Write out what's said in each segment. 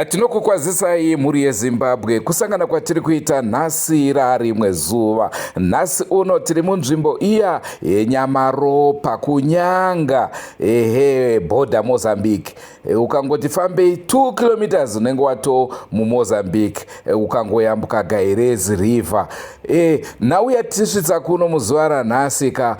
Tinokukwazisai mhuri yeZimbabwe kusangana kwatiri kuita nhasi rarimwe zuva. Nhasi uno tiri munzvimbo iya yeNyamaropa kuNyanga, ehe border Mozambique. Ukangoti fambei 2 kilometers unenge wato muMozambique, ukangoyambuka Gairezi River. Nhau yatisvitsa kuno muzuva ranhasi ka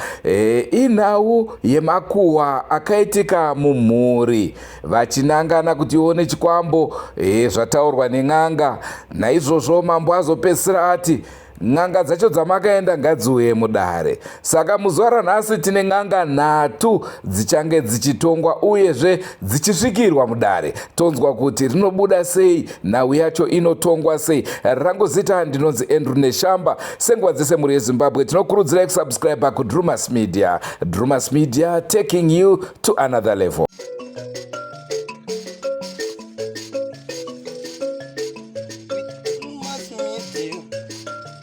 inhau yemakuhwa akaitika mumhuri. Vachinangana kuti ione chikwambo zvataurwa nen'anga. Naizvozvo mambo azopedzisira ati n'anga dzacho dzamakaenda ngadziuye mudare. Saka muzuva ranhasi tine n'anga 3 dzichange dzichitongwa uyezve dzichisvikirwa mudare. Tonzwa kuti rinobuda sei, nhau yacho inotongwa sei. Rangu zita ndinonzi Andrew Neshamba. Senguva dzese mhuri yeZimbabwe tinokurudzirai kusubscribe kuDrumas Media. Drumas Media taking you to another level.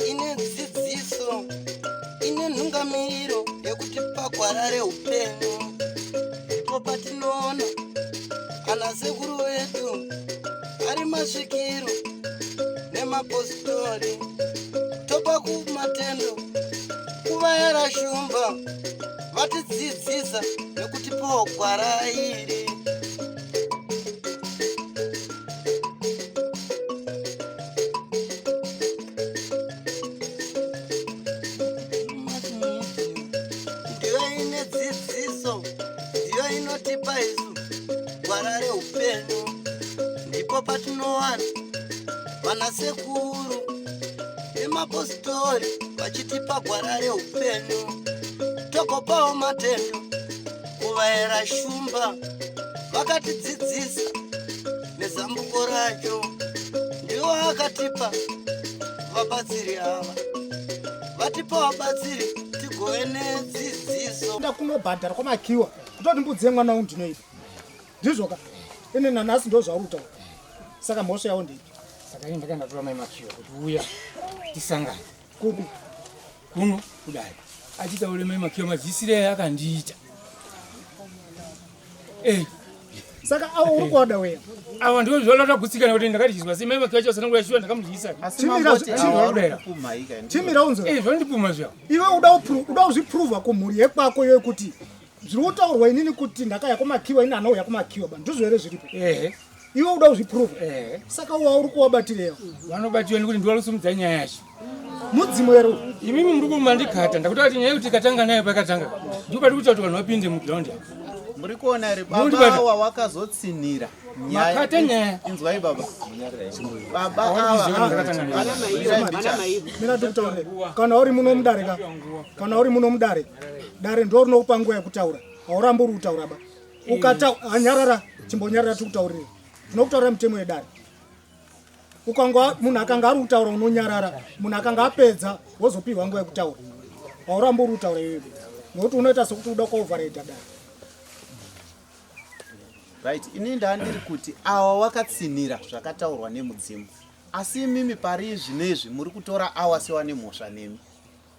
Ine dzidziso, ine nhungamiriro yekutipa gwara reupenyu. Ndipo patinoona ana sekuru vedu ari masvikiro nemapositori, topa kumatendo kuvayera shumba vatidzidzisa nekutipawo gwara iri. Ndiyo ine dzidziso, ndiyo inotipa isu gwara reupenyu. Ndipo patinowana vana sekuru nemapositori vachitipa gwara reupenyu. Togopawo matendo kuvaera shumba vakatidzidzisa nezambuko racho. Ndiwo akatipa vabatsiri ava, vatipa vabatsiri tigove nedzidziso. Ndakunobhadhara kwamakiwa kutoti mbudzi yemwana wangu ndinoipa, ndizvoka ine nanhasi ndo zvauri kutaura. Saka mhosva yawo ndeipi? Saka ini ndakaenda tora mai Makiwa kuti uya tisangane kupi kuno kudai achitaure mai Makiwa madyisire akandiita. Saka awo uri kuoda weya? Awa ndiwo zvakatagutsikana kuti ndakadyiswa sei mai Makiwa chacho sanangura shuwa ndakamudyisa. Chimira unzwe. Zvandipuma zviya. Iwe uda kuzviprova kumhuri yekwako yokuti zviri kutaurwa inini kuti ndakaya kumakiwa, ini anouya kumakiwa ba, ndizvo here zviripo? Ehe. Iwe uda kuzviprova. Saka uwa uri kuwabatireyo? Vanobatiwa nekuti ndiwo vari nyaya yacho. Mudzimu here uyu? Imimi muri kumandikata, ndakuti kuti nyaya yekuti ikatanga nayo pakatanga. Ndipo pari kuita kuti vanhu vapinde muground yako. Muri kuona here baba awa wakazotsinhira nyaya? Makata nyaya. Inzwai baba. Baba awa. Mira tikutaurire. Kana uri muno mudare ka. Kana uri muno mudare. Dare ndo rinokupa nguva yekutaura. Haurambi uri kutaura ba. Ukata anyarara, chimbonyarara tikutaurire. Tinokutaurira mitemo yedare. Ukangwa munhu akanga ari kutaura unonyarara, munhu akanga apedza wozopihwa nguva yekutaura. Haurambi uri kutaura iwewe. Nokuti unoita sekuti uda kuoverrate dare. Right, ini ndandiri kuti awa wakatsinhira zvakataurwa nemudzimu. Asi imimi pari zvinezvi muri kutora awa sewane mhosva nemi.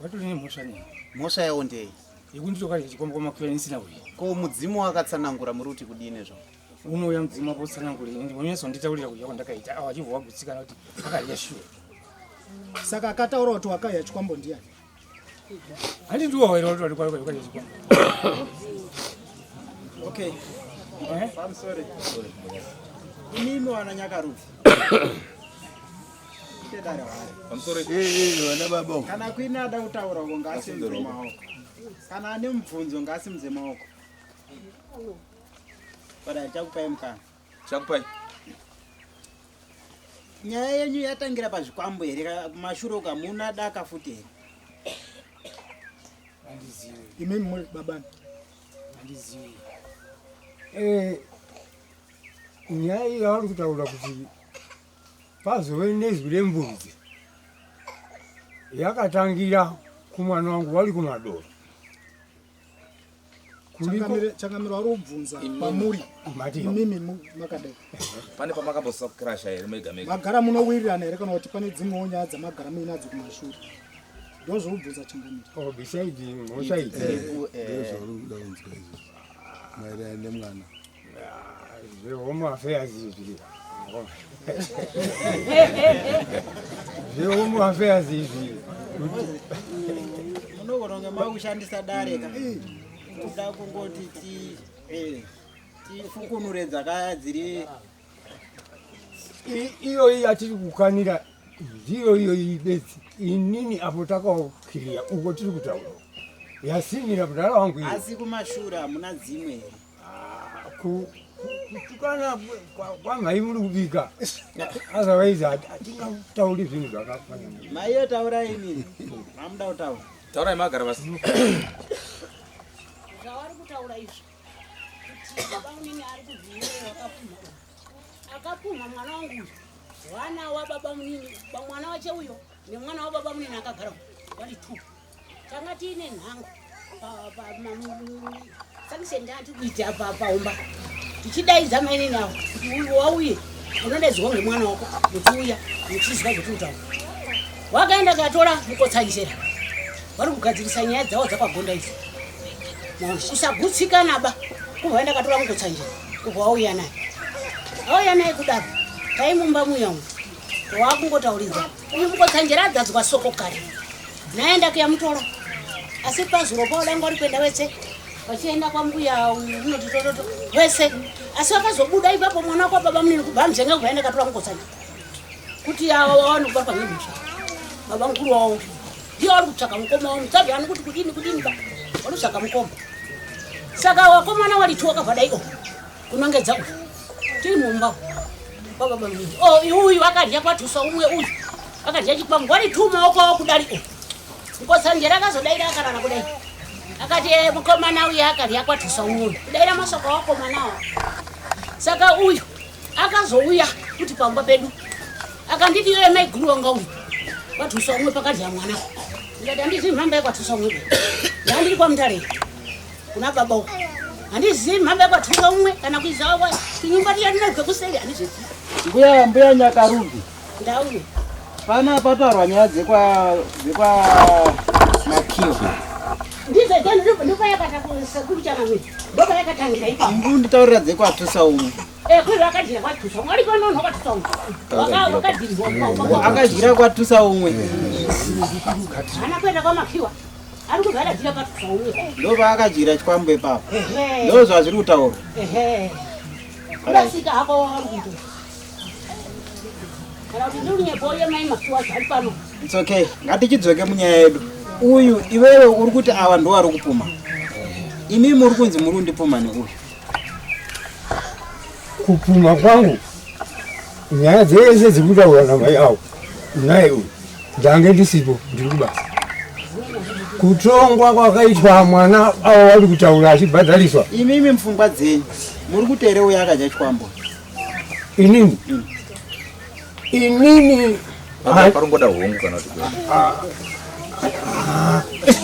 Vatori nemhosva nemi. Mhosva yawo ndei? Yekunditoka chikomba kwamakwira ndisina kuuya. Ko mudzimu wakatsanangura muri kuti kudii nezvo? Unouya mudzimu wako utsanangure, unyatsonditaurira kudya kwandakaita. Awa achibva wagutsikana kuti akadya shuwa. Saka akataura kuti wakadya chikwambo ndiani? Handi ndiwo waira kuti wari kwakadya chikwambo. Okay. I'm sorry. Imimi wana Nyakaruvi. Kana kuine ada kutaura uko ngaasimudze maoko. Kana ane mubvunzo ngaasimudze maoko. Pada chakupai mukana. Chakupai. Nyaya yenyu yatangira pazvikwambo here? Kumashure uko hamuna daka futi here? Handizivi. Imimi muri babani? Handizivi. Nyaya iyi yavari kutaura kuti pazove nezwi rembudzi yakatangira kumwana wangu wari kumadoro. Changamire wari kubvunza pamuri imimi makadai. Pane pamakambosokrasha here mega mega? Magara munowirirana here kana kuti pane dzimwewo nyaya dzamagara muinadzo kumashure? Ndozvokubvunza changamire. Oh, beside mhosva idzi. Ndozvauri kuda kunzwa izvozvo maererano nemwana. Zvehome affairs izvi. Zvehome affairs izvi. Munogona kunge makushandisa dare ka. Kuda kungoti ti eh tifukunure dzakaya dziri Iyoyi yatiri kukanira ndiyo iyoyi bedzi. Inini apo takaokiriya uko tiri kutaura. Yasimira mudhara wangu iyo. Asi kumashure hamuna dzimwe here? Kutukana kwamai muri kubika otherwise hatingatauri zvinhu zvakafanana. Maiyo taurai imini. Mamuda kutaura. Taurai magara basi. Zvavari kutaura izvi kuti baba munini ari kuzviuraya wakapumha uyu. Akapumha mwana wangu uyu. Mwana wababa munini, mwana wache uyo nemwana wababa munini akagara vari two. Tanga tiine nhango sanction ndati kuita paumba tichidaidza mainini avo kuti uyu wauye unodaidzwa ngemwana wako muchiuya muchizwa zvekutaura. Wakaenda katora mukotsanjera vari kugadzirisa nyaya dzavo dzakagonda idzi. Kusagutsikana ba kubva vaenda katora mukotsanjera kubva wauya naye. Auya naye kudaro taimumba muya umu wakungotauridza uyu mukotsanjera adzadzwa soko kare naenda kuyamutora asi pazuro pavo danga uri kuenda wese vachienda kwambuya unoti tototo wese asi vakazobuda ipapo mwana wako baba munini kubva amzenga kubva aenda katora mukotsanjera kuti ava vawane kubatwa nemhosva baba mukuru wavo ndiye wari kutsvaka mukoma wavo mutsvage ani kuti kudini kudini ba wari kutsvaka mukoma saka wakomana wari two wakabva dai o kunongedza uyu tiri mumba baba bamini o oh, uyu akadya kwatusa umwe uyu akadya chikwambo wari two maoko awo kudari o mukotsanjera akazodaira akarara kudai akati eh, mukomana uyu akadya kwatusa umwe uyu kudaira masoko awakomanawo saka uyu akazouya kuti pamba pedu akanditi iye maiguru wanga uyu kwatusa umwe pakadya mwana ndikati handizivi mhamba yekwatusa umwe ndandiri kwamutare kuna baba uku handizivi mhamba yekwatusa umwe kana kuizawa tunyumba tiya tinobve kuseri handizvizivi mbuya mbuya nyakarubi ndauye pana pataurwa nyaya dzekwa dzekwa makiwa ndizvo ndopayakatasekuru chanamwe ndopayakatangira ipapo ndikunditaurira dzekwatusa umwe Eh, akadyira kwatusa umwe ariko nono kwatusa umwe wakadyirirwa akadyira kwatusa umwe haana kuenda kwamakiwa ari kubva akadyira kwatusa umwe ndopaakadyira chikwambo ipapo ndo zvazviri kutaurwa kurasika hako wauri kuita kana kuti ndiri kunyepa uye mai makiwa zvari pano It's okay ngatichidzoke munyaya yedu uyu iwewe uri kuti awa ndo wari kupuma imi muri kunzi muri kundipuma neuyu Kupuma kwangu nyaya dzese dziri kutaurwa namai avo naye uyu ndange ndisipo ndiri kubasa. Kutongwa kwakaitwa mwana avo vari kutaura achibhadhariswa imimi mupfungwa dzenyu muri kuti here uyu akadya chikwambo inini inini parongoda hongu kana kuti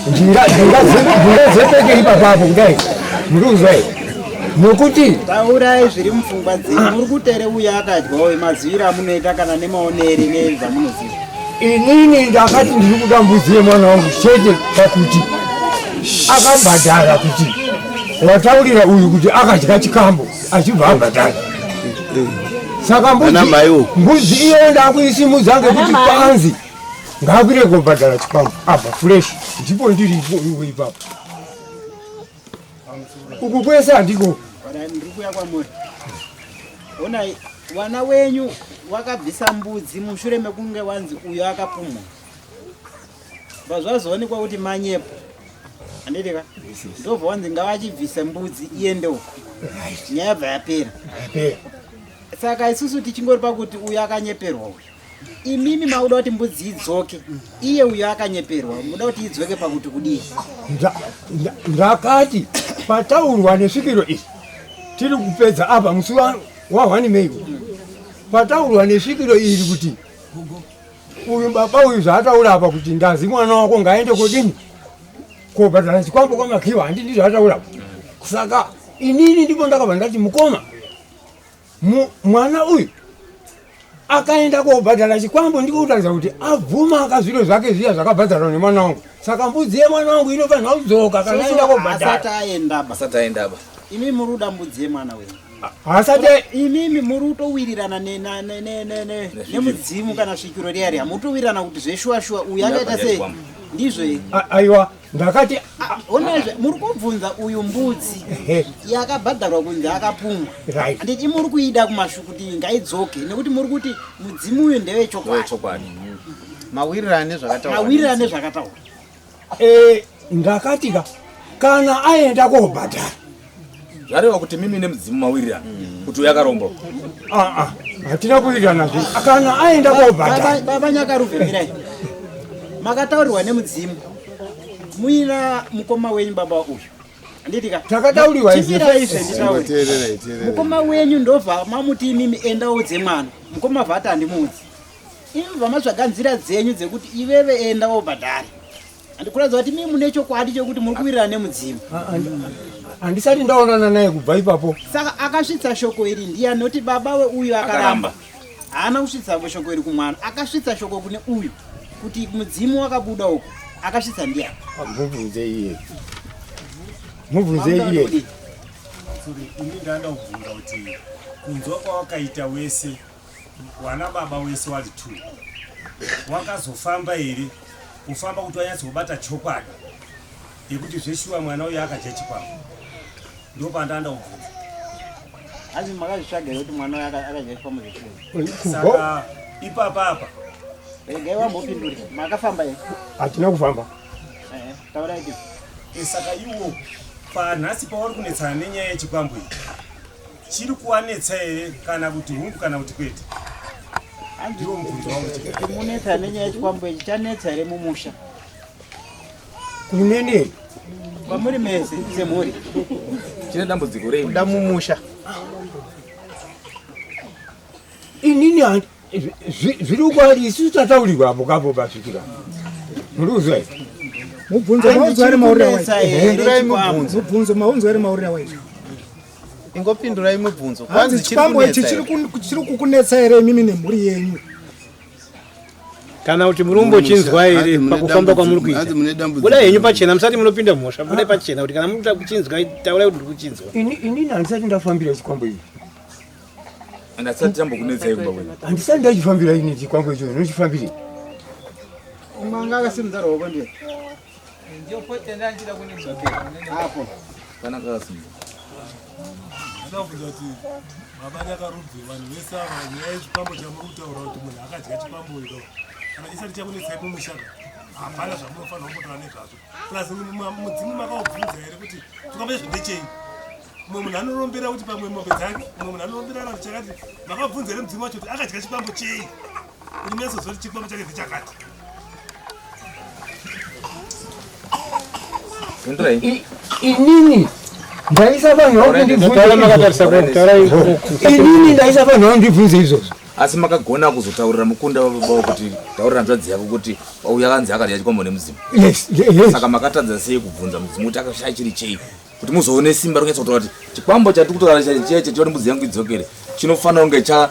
ndingazepeke ipapapo kudai muri kuzwa here nokuti taurai zviri mupfungwa dzenyu muri kuti here uyu akadyawo maziviro amunoita kana nemaonere nezvamunoziva inini ndakati ndiri kuda mbudzi yemwana wangu chete pakuti akabhadhara kuti wataurira uyu kuti akadya chikambo achibva abhadhara saka mbudzi iyoyo ndakuisimudza ngekuti kwanzi ngaakwire kobhadhara chikambo abva fresh ndipo ndiri ipapo uku kwese handiko ndiri kuya kwamuri onai wana wenyu wakabvisa mbudzi mushure mekunge wanzi uyo akapumwa bva zvazoonekwa kuti manyepo handiti ka ndobva wanzi ngavachibvise mbudzi iende uko nyaya bva yapera saka isusu tichingori pakuti uyo akanyeperwa uyu imimi makuda kuti mbudzi idzoke iye uyo akanyeperwa muda kuti idzoke pakuti kudii Ndakati pataurwa nesvikiro iri tiri kupedza apa musi wa1 May pataurwa nesvikiro iri kuti uyu baba uyu zvaataura apa kuti ndazi mwana wako ngaende kodini kobhadhara chikwambo kwamakiwa handidi zvaataura apa saka inini ndipo ndakabva ndati mukoma mwana uyu akaenda kobhadhara chikwambo ndiko kutaridza kuti abvuma akazviro zvake zviya zvakabhadharwa nemwana wangu saka mbudzi yemwana wangu inofanira kudzoka kana aenda kobhadhara asati aenda ba asati aenda ba imi muri kuda mbudzi yemwana wenyu. Haasati imimi muri kutowirirana nemudzimu kana svikiro riya riya, muri kutowirirana kuti zveshuwa shuwa uyu akaita sei, ndizvo here? Aiwa, ndakati Onazve muri kubvunza uyu mbudzi yakabhadharwa kunzi akapumwa, handiti? Muri kuida kumashu kuti ngaidzoke nekuti muri kuti mudzimu uyu ndewechokwadi. Mawirirana nezvakataurwa. Mawirirana nezvakataurwa. Ndakati ka kana aenda kobhadhara, Zvareva kuti mimi nemudzimu mawirirana kuti uyu akaromba? Ah, ah, hatina kuwirirana zve. Kana aenda kobhadhara. Baba Nyakaruve, mirai. Makataurirwa nemudzimu muina mukoma wenyu baba uyu, handiti ka? Takataurirwa izvi. Chimirai izve nditaure. Teererai, teererai. Mukoma wenyu ndobva mamuti imimi enda udze mwana. Mukoma bva ati handimuudzi. Imi bva matsvaga nzira dzenyu dzekuti iveve enda wobhadhare. Handikuratidza kuti mimi mune chokwadi chekuti muri kuwirirana nemudzimu? Handisati ndaonana naye kubva ipapo. Saka akasvitsa shoko iri ndiani? Noti baba weuyu akaramba, haana kusvitsa shoko iri kumwana. Akasvitsa shoko kune uyu kuti mudzimu wakabuda uko, akasvitsa ndiani? Mubvunze iye, mubvunze iye. Sorry, ini ndanda kubvunza kuti kunzwa kwawakaita wese wana baba wese wari two wakazofamba here, kufamba kuti wanyatsokubata chokwadi yekuti zveshuwa mwana uyu akadya chikwambo? Ndo pandanda kubvunza. Asi makazvitsvaga here kuti mwana uyu akadya chikwambo zveshuwa? Saka ipapa apa Regai wambopindure. Makafamba here? Hatina kufamba. Taurai ke. Saka iwo panhasi pauri kunetsana nenyaya yechikwambo iyi, chiri kuwanetsa here, kana kuti hungu kana kuti kwete? Ndiwo mubvunzo wangu chete. Kuti munetsa nenyaya yechikwambo ichi, chanetsa here mumusha? Kunene? Kwamuri mese semhuri. Chine dambudziko rei? Kuda mumusha. Inini zviri kwari isusu tataurirwa apo kapo pasvikira, muri kuzwa here? Mubvunzo maunzwa ari maurira Kunetsa waita. here Pindurai chikwambo? mubvunzo. Mubvunzo maunzwa ari maurira waita. Ingopindurai mubvunzo. Hanzi Kwanzi chiri chikwambo ichi kunetsa chiri here? chiri kukunetsa here imimi nemhuri yenyu? Kana kuti muri kumbochinzwa here Hanzi mune pakufamba kwamuri dambudziko- hanzi mune kuita? dambudziko. Budai henyu pachena, musati munopinda mhosva. Budai pachena kuti kana muri kuda kuchinzwa, taurai kuti ndiri kuchinzwa. Inini handisati ndafambira chikwambo ichi. Andasati tambokunetsai kumba kwenyu? Handisati ndachifambira ini chikwambo icho. Ndinochifambire? Umwe anga akasimudza ruoko ndiye apo. Kana kakasimba. Ndinoda kubvunza kuti baba Nyakarubve, vanhu vese ava, nyaya yechikwambo chamuri kutaura kuti munhu akadya chikwambo iko, kana chisati chakunetsai mumusha ka, hapana zvamunofanira kumbotaura nezvazvo. Plus mudzimu makaubvunza here kuti chikwambo chacho ndechei? Mumwe munhu anorombera kuti pamwe mombe dzake, mumwe munhu anorombera kana kuti chakati. Makabvunza here mudzimu wacho kuti akadya chikwambo chei, kuti munyatsoziva kuti chikwambo chake ndechakati? Pindurai. Inini ndaisafanira Taurai makatarisa kundibvunza taurai. Inini ndaisafanira kundibvunza izvozvo. Asi makagona kuzotaurira mukunda wababa kuti taurira hanzvadzi yako kuti uyu akanzi akadya chikwambo nemudzimu? Yes. Saka makatadza sei kubvunza mudzimu kuti akashaya chiri chei, kuti muzoone simba rekunyatsa kutaura kuti chikwambo chatiri kutaura chiya chachiona mbudzi yangu idzokere chinofanira kunge cha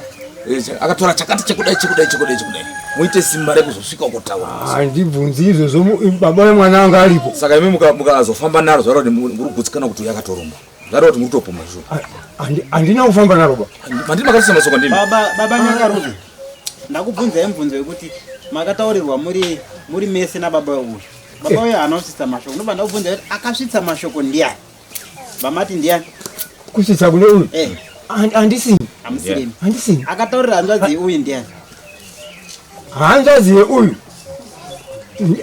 akatora chakati chekudai chekudai chekudai chekudai, muite simba rekuzosvika kutaura? Handibvunzi izvozvo, baba vemwana anga aripo. Saka imi mukazofamba naro, zvareva kuti muri kugutsikana kuti uyu akatoromba, zvareva kuti muri kutopuma izvo? Handina kufamba naro ba. Mandiri makatisa masoko ndimi. Baba Nyakaruve, ndakubvunzai mubvunzo wekuti makataurirwa muri mese nababa uyu. Baba uyu haana kusvitsa mashoko. Ndobva ndakubvunzai kuti akasvitsa mashoko ndiani, vamati ndiani? Kusvitsa kune uyu? Eh. Handisini. Hamusirimi? Handisini. Akataurira hanzvadzi uyu ndiani? Hanzvadzi yeuyu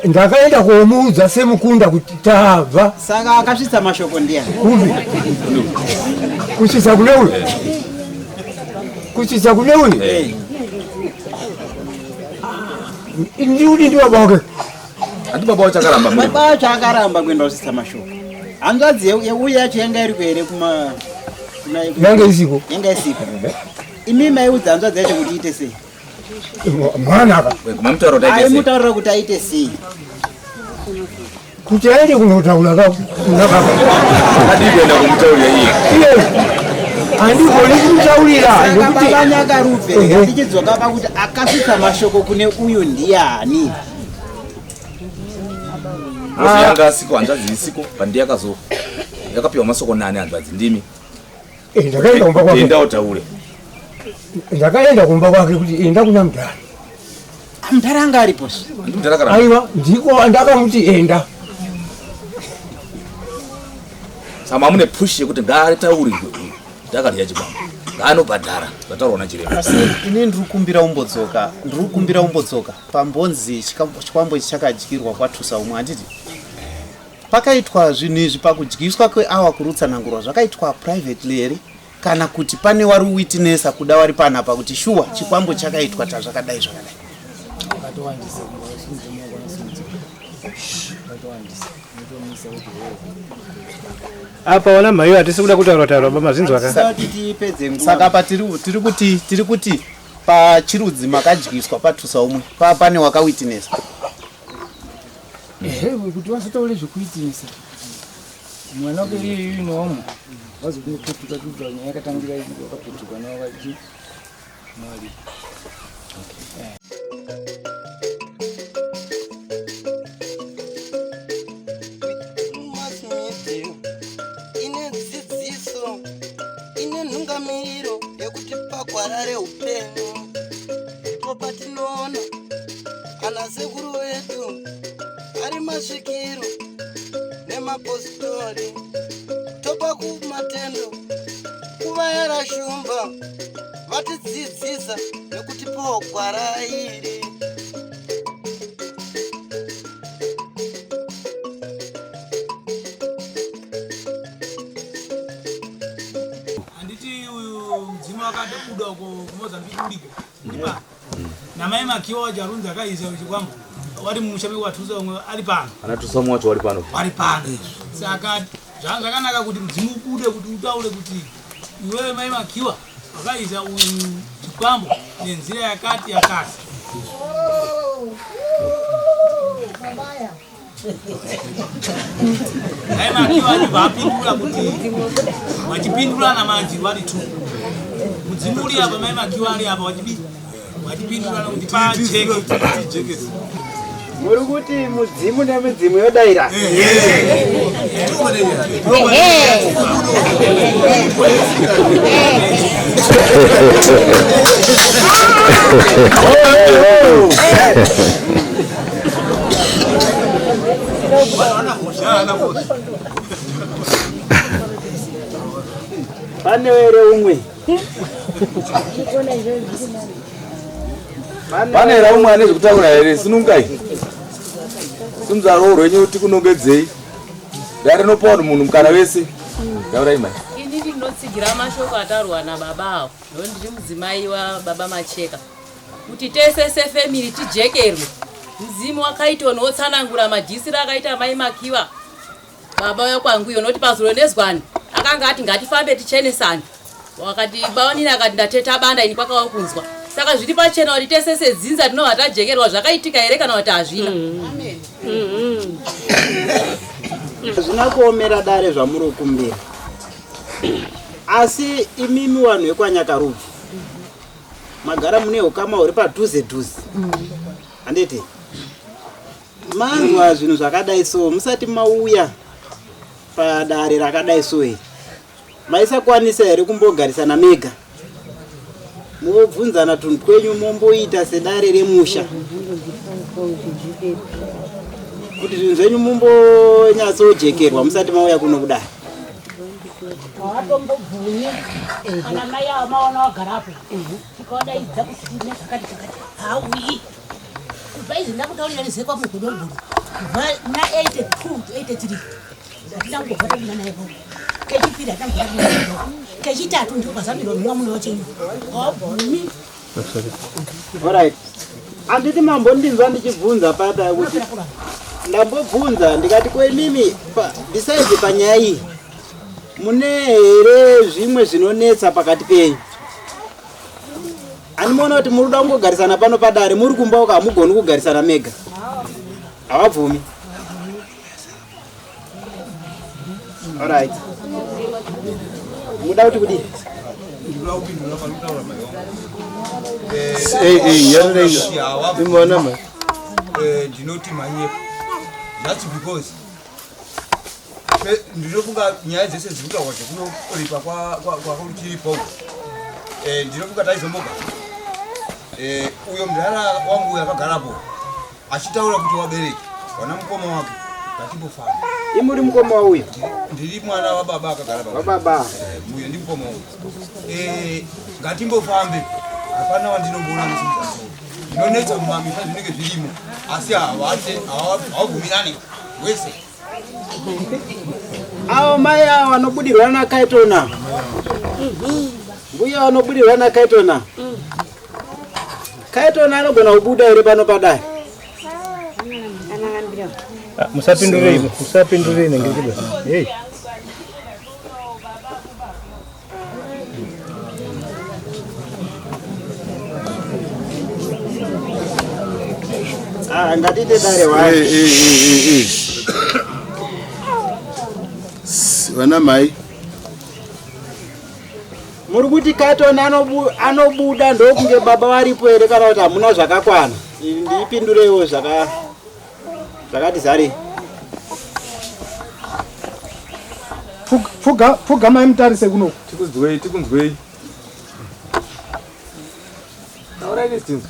ndakaenda komuudza semukunda kuti tabva. Saka akasvitsa mashoko ndiani? Kupi? Kusvitsa kune uyu? Kusvitsa kune uyu? Eh. Ndiudi ndi baba wake. Handi baba wacho akaramba muri? Baba wacho akaramba kuenda kusvitsa mashoko. Hanzvadzi yeuyu yacho yanga iri kuhere kuma Yanga isiko. Yanga isiko. Imi maiudza hanzvadzi yacho kuti iite sei? Mwana aka Mamutaura kuti aite sei? Aimutaurira kuti aite sei? Kuti aende kunotaura kuna baba. Adii kuenda kumutaurira iye? Iye handigoni kumutaurira. Saka nekuti baba Nyakaruve, Ehe. tichidzoka pakuti akasvitsa mashoko kune uyu ndiani? Ngozi yanga asiko, hanzvadzi isiko, pandi yakazo yakapiwa masoko nani hanzvadzi? Ndimi. Eh, ndakaenda kumba kwake. Enda utaure. Ndakaenda kumba kwake kuti enda kuna mudhara. Mudhara anga aripo. Aiwa, ndiko ndakamuti enda. Saka mune push yekuti ngaataurirwe uyu. Ndakarya chikwambo. Ngaanobhadhara zvataurwa nachiremba. Asi ini ndiri kukumbira umbodzoka, ndiri kukumbira umbodzoka pambonzi chikwambo ichi chakadyirwa kwatusa umwe handiti? Pakaitwa zvinhu izvi pakudyiswa kweawa kurutsanangurwa zvakaitwa privately here kana kuti pane wari witnessa kuda wari panapa kuti shuwa chikwambo chakaitwa tazvakadai zvakadai. Apa wana mhayo hatisi kuda kutaura taura baba mazinzwa ka. Saka apa tiri kuti tiri kuti pachirudzi makadyiswa patusa umwe pa pane wakawitnessa. Ehe kuti wasataure zvekuitinisa mwana wake iyeyu inomu wazokupetuka kuita nyaya yakatangira wakapetuka nawo vachi mwari. Ine dzidziso ine nhungamiriro yekuti pagwara reupenyu ndipo patinoona ana sekuru vedu ari masvikiro nemapositori topa kumatendo kuvayara shumba vatidzidzisa nekutipawo gwara iri. Handiti uyu mudzimu akadabuda uko kuMozambique uriko ndipa namai Makiwa wajarunzi akaisa chikwambo wari mumusha mekwatusa umwe ari pano. Ana Tusa wacho wari pano. Wari pano. Saka zvakanaka kuti mudzimu ubude kuti utaure kuti iwewe mai Makiwa wakaisa uyu chikwambo nenzira yakati yakati. Mai Makiwa achibva apindura kuti vachipindurana manje vari two. Mudzimu uri apa mai Makiwa ari apa vachipindurana kuti pajeke. Muri kuti mudzimu nemidzimu yodaira. Pane here umwe? Pane here umwe ane zvekutaura here? Sunungai. Simudza ruoko rwenyu tikunongedzei. Dare rinopa vanhu munhu mukana wese. Taurai mai. Ini ndinotsigira mashoko ataurwa nababa avo. Ndo ndiri mudzimai wababa Macheka. Kuti tese sefemili tijekerwe. Mudzimu wakaitwa unotsanangura madyisiro akaita mai Makiwa. Baba wekwangu iyo noti pazuro nezwani akanga ati ngatifambe tichenesane. Wakati baonini akati ndateta banda ini kwakawa kunzwa. Saka zviri pachena kuti tese sedzinza tinobva tajekerwa zvakaitika here kana kuti hazvina. Hazvina kuomera dare zvamuri kukumbira. Asi imimi vanhu vekwaNyakarubvu magara mune ukama huri padhuze dhuze. Handiti? Manzwa zvinhu zvakadai so musati mauya padare rakadai so iri. Maisakwanisa here kumbogarisana mega? Mobvunzana tunhu twenyu momboita sedare remusha. Kuti zvinhu zvenyu mumbonyatsojekerwa musati mauya kuno kudare. Hawatombobvumi kana mai ava maona wagarapo tikawadaidza kuti tine zvakati zvakati hauyi. Kubva izvi ndakutaurira nezekwa mugodobori kubva na 82 to 83 hatina kumbobva tabuda naye pano. Kechipiri hatina kumbobva tabuda naye pano. Kechitatu ndipo pazambirwa mumwa mune wachenyu. Hawabvumi. Alright. Handiti mambondinzwa ndichibvunza pata kuti ndambobvunza ndikati ko imimi besides panyaya iyi mune here zvimwe zvinonetsa pakati penyu? Animoona kuti muri kuda kungogarisana pano padare muri kumba uko hamugoni kugarisana mega. Havabvumi. Alright. Muda kuti kudii? Eh, eh, yarira. Imona ma. Ndinoti manyepo. That's because Ndinofunga nyaya dzese dziri kutaurwa dzekunoripa kwakuchiripa uko, ndinofunga taizomboga uyo mudhara wangu uyo akagarapo achitaura kuti wabereki wana mukoma wake ngatimbofamba. Imuri mukoma wauyo? Ndiri mwana wababa akagara baba. Wababa. Uyo ndi mukoma uyo. Ngatimbofambe, hapana wandinomboona nesimudza. Zvinonetsa mumamisha zvinenge zvirimo, asi hawabvumirani wese. Avo mai avo vanobudirwa nakaitona, mbuya vanobudirwa nakaitona, kaitona anogona kubuda here pano padai? Musapindurei, musapindurei nengekuda. Hey. Ah, ngatite dare wacho. Vana mai. Muri kuti Kaitoni anobuda ndokunge baba varipo here kana kuti hamuna zvakakwana? Ndipindureiwo zvakati zari. Pfugamai mutarise kuno. Tikunzwei, tikunzwei. Taurai nesinzwa.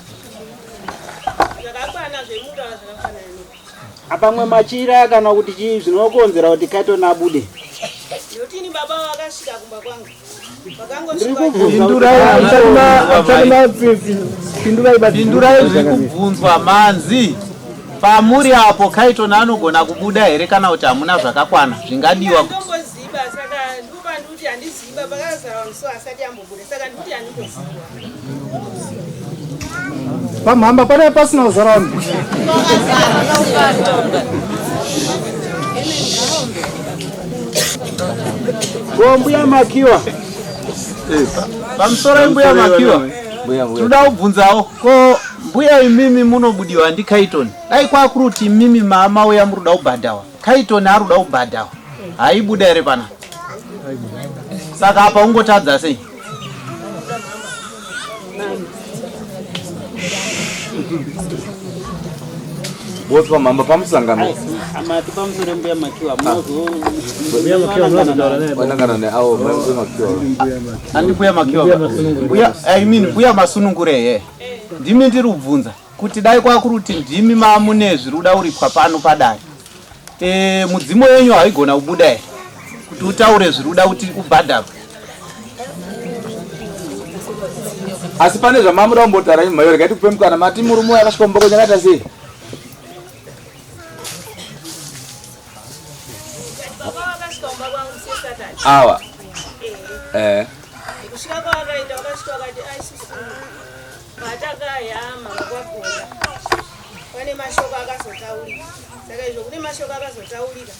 Zvakakwana zvemutaura zvakafanana nei? Apamwe machira kana kuti chii zvinokonzera kuti Kaitoni abude? Nekuti ini baba vakasvika kumba kwangu. Ndiri kubvunza Pindurai zviri kubvunzwa manzi pamuri apo Kaitoni anogona kubuda here kana kuti hamuna zvakakwana zvingadiwa kuti Handimboziva, saka ndipo ndikuti handizivi baba akazara vanhu so asati ambobuda, saka ndikuti handimboziva. Pamhamba pane pasina kuzara vanhu. Ko mbuya Makiwa, pamusoro mbuya Makiwa, tinoda kubvunzawo, ko mbuya imimi munobudiwa ndiKaitoni, dai kwakuri kuti imimi maamauya muri kuda kubhadhawa, Kaitoni ari kuda kubhadhawa, haibuda here pana? Saka apa ungotadza sei? Both pamhamba pamusangano. Amati pamusoro mbuya Makiwa munozo Wanangana neavo mai mbuya Makiwa. Andi mbuya Makiwa. Mbuya, I mean mbuya Masunungure here? Ndimi ndiri kubvunza kuti dai kwakuri kuti ndimi mamune zviri kuda kuripwa pano padare. Mudzimu wenyu haigona kubuda here kuti utaure zviri kuda kuti ubhadharwe? Asi pane zvamamuda kumbotaura imi mhayo, regai tikupe mukana. Mati murume uyo akasvika kumba kwenyu akaita sei? Baba vakasvika kumba kwangu seSaturday. Awa. Kusvika kwavakaita vakasvika vakati aisusu patakayama kwagona pane mashoko akazotaurika, saka izvo kune mashoko akazotaurika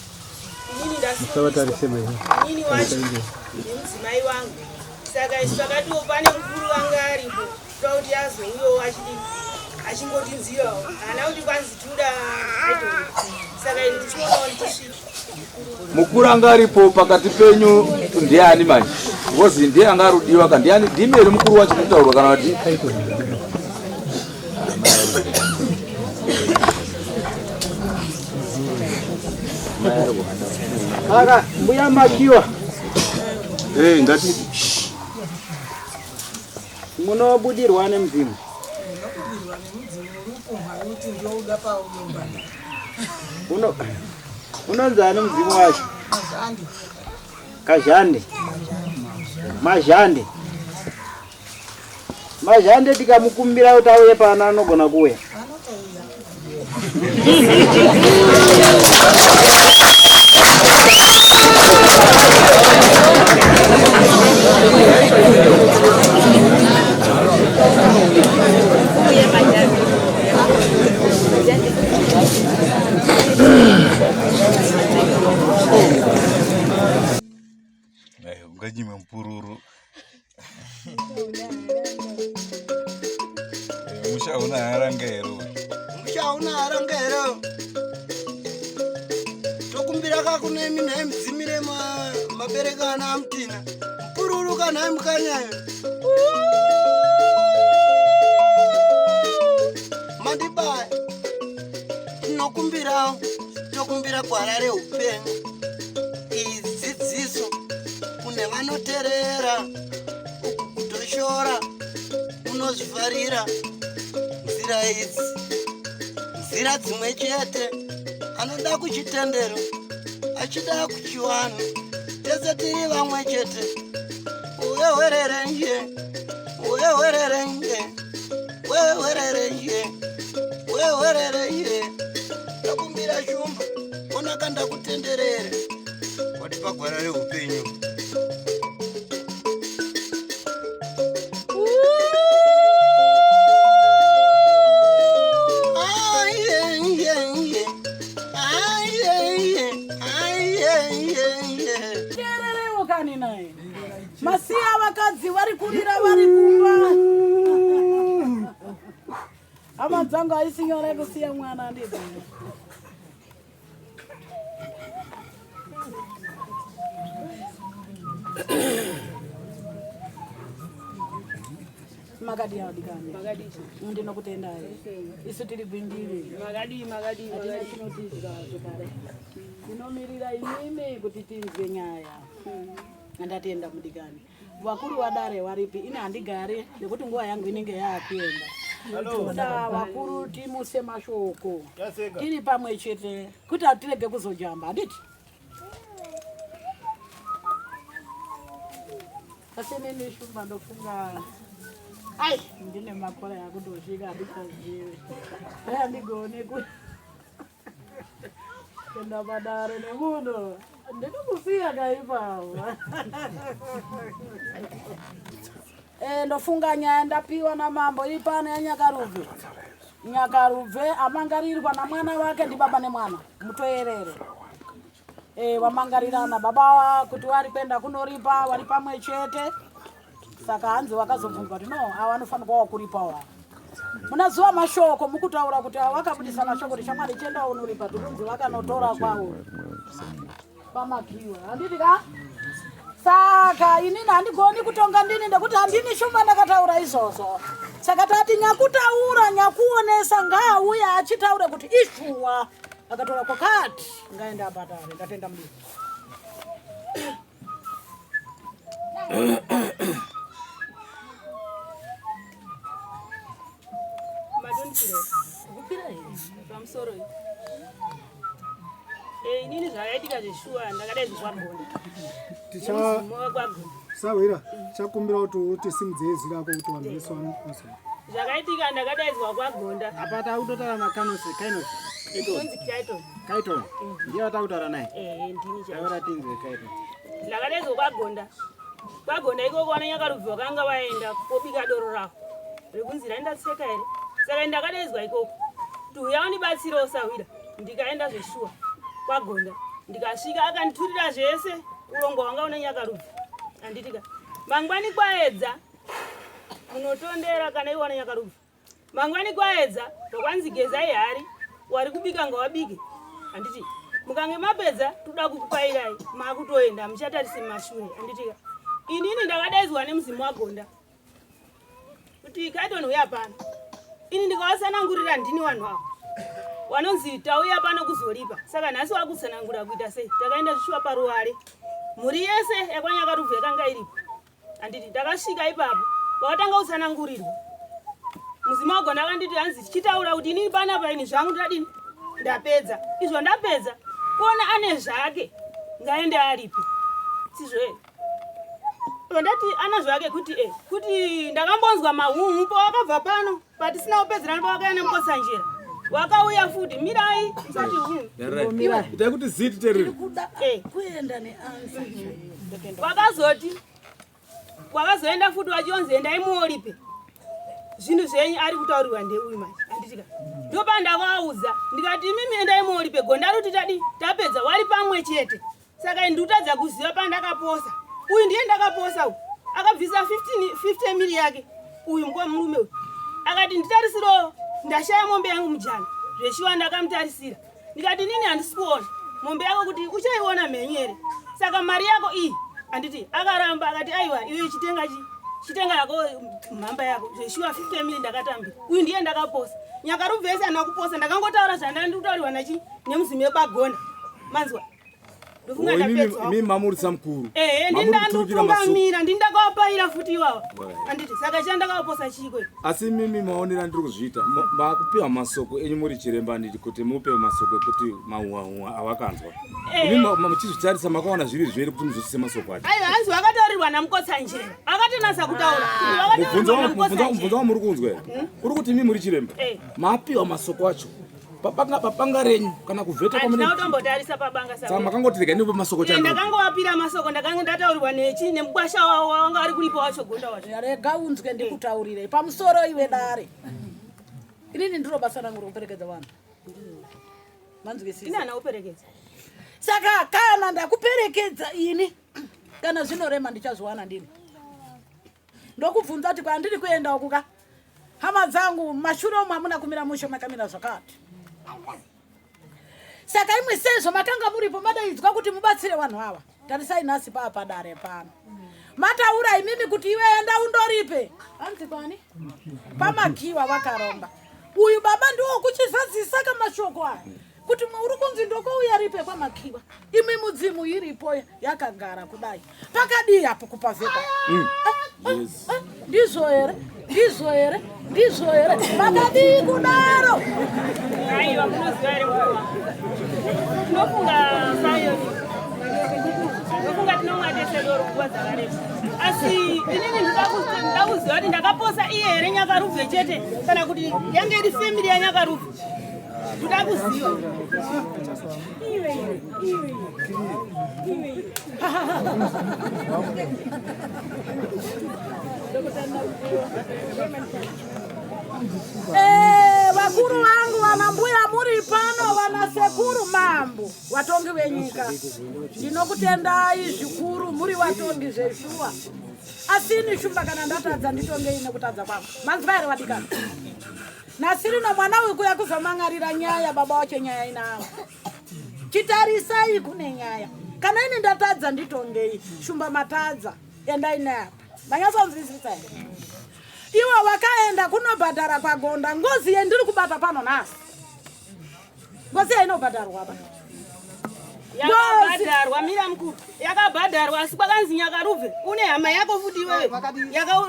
inini ndasungiswa, inini wacho nemudzimai wangu, saka isu takatiwo pane mukuru wanga aripo toda kuti azouyawo achidii achingotinzirawo, haana kuti kwanzi tinoda idol, saka ini ndichionawo ndichisvika. Mukuru anga aripo pakati penyu ndiani manje? Because ndiye anga arudiwa ka ndiani? Ndimi here mukuru wacho kutaurwa kana kuti? Saka mbuya Makiwa, Ngati munobudirwa nemudzimu. Unonzi ani mudzimu wacho? Kazhande. Mazhande. Mazhande tikamukumbira kuti auye pano anogona kuuya. Unganyime mupururu. Musha una haranga here? Musha una haranga here? Tokumbira kakune minhai mudzimire mabereka ana amutina. Mupururu kanhai mukanyayo. Mandibaya. Tinokumbirawo, tokumbira gwara reupenyu. Vanoterera uku kutoshora unozvifarira nzira idzi nzira dzimwe chete anoda kuchitendero achida kuchiwanhu tese tiri vamwe chete uwewererenje uwewererenje wewererenje wewererenje ndakumbira shumba onaka ndakutenderere watipa gwara reupenyu. Teerereiwo kani naye. Masiya vakadzi vari kurira vari kumba. Hama dzangu haisi nyore kusiya mwana handiti. Makadii adikani? Ndinokutendai. Isu tiri gwindiri. Makadii, makadii, Hatina makadii. chinotizwa zvekare. Tinomirira imimi kuti tinzwe nyaya. Ndatenda mudikani. Vakuru vadare varipi? Ini handigari nekuti nguva yangu inenge yaakuenda. Toda vakuru timuse mashoko tiri pamwe chete kuti hatirege kuzojamba handiti? Asi inini shumba ndofunga ai ndine makore akutosvika handichazivi handigone ku kuenda padare nemunhu ndinokusiya kaipawo. Eh, ndofunga nyaya ndapiwa namambo iri pano yaNyakarubve. Nyakarubve amangarirwa namwana wake ndibaba nemwana mutoerere. Eh, wamangarirana baba kuti wari kuenda kunoripa wari pamwe chete saka hanzi wakazobvunzwa kuti no ava vanofanirwa wakuripawo ava. Munaziva mashoko mukutaura kuti ava vakabudisa mashoko kuti shamwari chienda unoripa tikunzi vakanotora kwawo pamakiwa handiti ka saka inini handigoni kutonga ndini ndekuti handini shumba ndakataura izvozvo saka tati nyakutaura nyakuonesa ngaauye achitaure kuti ishuwa akatora kwakati ngaende abhadhare ndatenda mudii Pamusoro eh, inini zvakaitika zveshuwa ndakadai zvagonda Ticha sahwira chakumbira kuti utisimudze izwi rako kuti vanhu vese vanozwa. Zvakaitika ndakadaidzwa kwagonda. Apa takutotaura na Kainos Kainos. Kunzi Kaiton. Kaiton. Ndiye watakutaura naye. Eh, ndini chaiye. Taura tinzwe Kaiton. Ndakadaidzwa kwagonda. Kwagonda ikoko vana Nyakarubvi vakanga vaenda kobika doro ravo. Rekunzi raindatseka here? Saka ndakadaidzwa ikoko. Kuti uya undibatsirewo sahwira. Ndikaenda zveshuwa kwagonda. Ndikasvika akanditurira zvese urongwa hwanga una Nyakarubvi. Handitika. Mangwani kwaedza munotondera kana iwana Nyakarubvi. Mangwani kwaedza vakwanzi gezai hari wari kubika ngawabike. Handiti mukange mapedza toda kukupairai makutoenda muchatarisi mashure. Handitika. Inini ndakadaidzwa nemuzimu wagonda kuti Kaiton uya pano. Ini ndikavasanangurira ndini vanhu ava wanonzi tauya pano kuzoripa saka nhasi wakutsanangura kuita sei takaenda zvishuwa paruware mhuri yese yakwanyakarubvu yakanga iripo handiti ndakasvika ipapo wakatanga kutsanangurirwa mudzimai wagona akanditi hanzi tichitaura kuti inini panapa ini zvangu ndadini ndapedza izvo ndapedza kuona ane zvake ngaende aripe sizvo here ndati ana zvake kuti e kuti ndakambonzwa mahuhu pawakabva pano patisina kupedzerana pawakauya nemukotsanjera wakauya futi mirai musati itai kuti zii titerere kuenda neansa wakazoti wakazoenda futi wachionzi endai muoripe zvinhu zvenyu ari kutaurirwa ndeuyu manje handitika ndopandakaudza ndikati imimi endai muoripe gonda ruti tadi tapedza wari pamwe chete saka ndikutadza kuziva pandakaposa uyu ndiye ndakaposa uyu akabvisa 50 mili yake uyu mukwa murume uyu akati nditarisiro ndashaya mombe yangu mujana zveshuwa ndakamutarisira ndikati nini handisi kuona mombe yako kuti uchaiona mhenyu here saka mari yako iyi handiti akaramba akati aiwa iwe chitenga chi chitenga yako mhamba yako zveshuwa 50 mili ndakatambira uyu ndiye ndakaposa nyakarubvese handina kuposa ndakangotaura zvandandikutauriwa nachi nemuzimu yekwagonda manzwa. Ndofunga ndapedza. Imi mamuritsa mukuru. Ehe, ndindandotungamira, ndindakawapaira futi iwawa. Anditi saka chandakawaposa chiiko? Asi mimi maonera ndiri kuzviita, makupiwa masoko enyu muri chiremba anditi kuti mupe masoko ekuti mahuwa awakanzwa. Imi muchizvitarisa makawana zviri zvere kuti muzwisise masoko acho. Aiwa, hanzi wakataurirwa naMukotsanjera. Akatonasa kutaura. Mubvunzo wamuri kunzwa here? Uri kuti imi muri chiremba. Mapiwa masoko acho. Pabanga pabanga renyu kana kuvheta kwamune. Handina kutombotarisa pabanga saka. Saka makangoti rega ndipe masoko chando. Ndakangowapira masoko ndakanga ndataurirwa nechi nemukwasha wavo wanga ari kuripo wacho gonda wacho. Rega unzwe ndikutaurire pamusoro iwe dare. Inini ndiro basa rangu rokuperekedza vanhu. Manzwisisa. Ini hana kuperekedza. Saka kana ndakuperekedza ini kana zvinorema ndichazviwana ndini. Ndokubvunza kuti kwandiri kuenda uku ka hama dzangu mashure umu hamuna kumira mushe makamira zvakati saka imwe sezvo makanga muripo madaidzwa kuti mubatsire vanhu ava tarisai nhasi paa padare pano mataura imimi kuti iwe enda undoripe hanzi kwani pamakiwa vakaromba uyu baba ndiwo kuchizadzisa kamashoko aya kuti uri kunzi ndokouya ripe kwamakiwa imi mudzimu iripo yakagara kudai pakadii apo kupavheka mm. ah, ah, ah, ndizvo here ndizvo here ndizvo here makadii kudaro aiwa munoziva here tinofunga sayoni ndofunga tinomwa tese doro nguva dzakareba asi inini ndoda kuziva kuti ndakaposa iye here nyakarubve chete kana kuti yange iri femiri yanyakarubve Ndoda kuziva. Iwe iwe iwe iwe. Eh, vakuru vangu vana mbuya muri pano vana sekuru mambo vatongi venyika ndinokutendai zvikuru muri vatongi zveshuwa asi ini shumba kana ndatadza nditongei nekutadza kwangu manzwa here vadikani Nasirino mwana uyu kuya kuzomangarira nyaya baba wacho nyaya inavo. Chitarisai kune nyaya. Kana ini ndatadza nditongei. Shumba matadza. Endai neapa. Manyatsonzwisisa here? Iwo wakaenda kunobhadhara kwaGonda ngozi yendiri kubata pano nhasi. Ngozi yainobhadharwa pa. Yakabhadharwa mira mukuru. Yakabhadharwa asi kwakanzi Nyakarubve une hama yako futi iwewe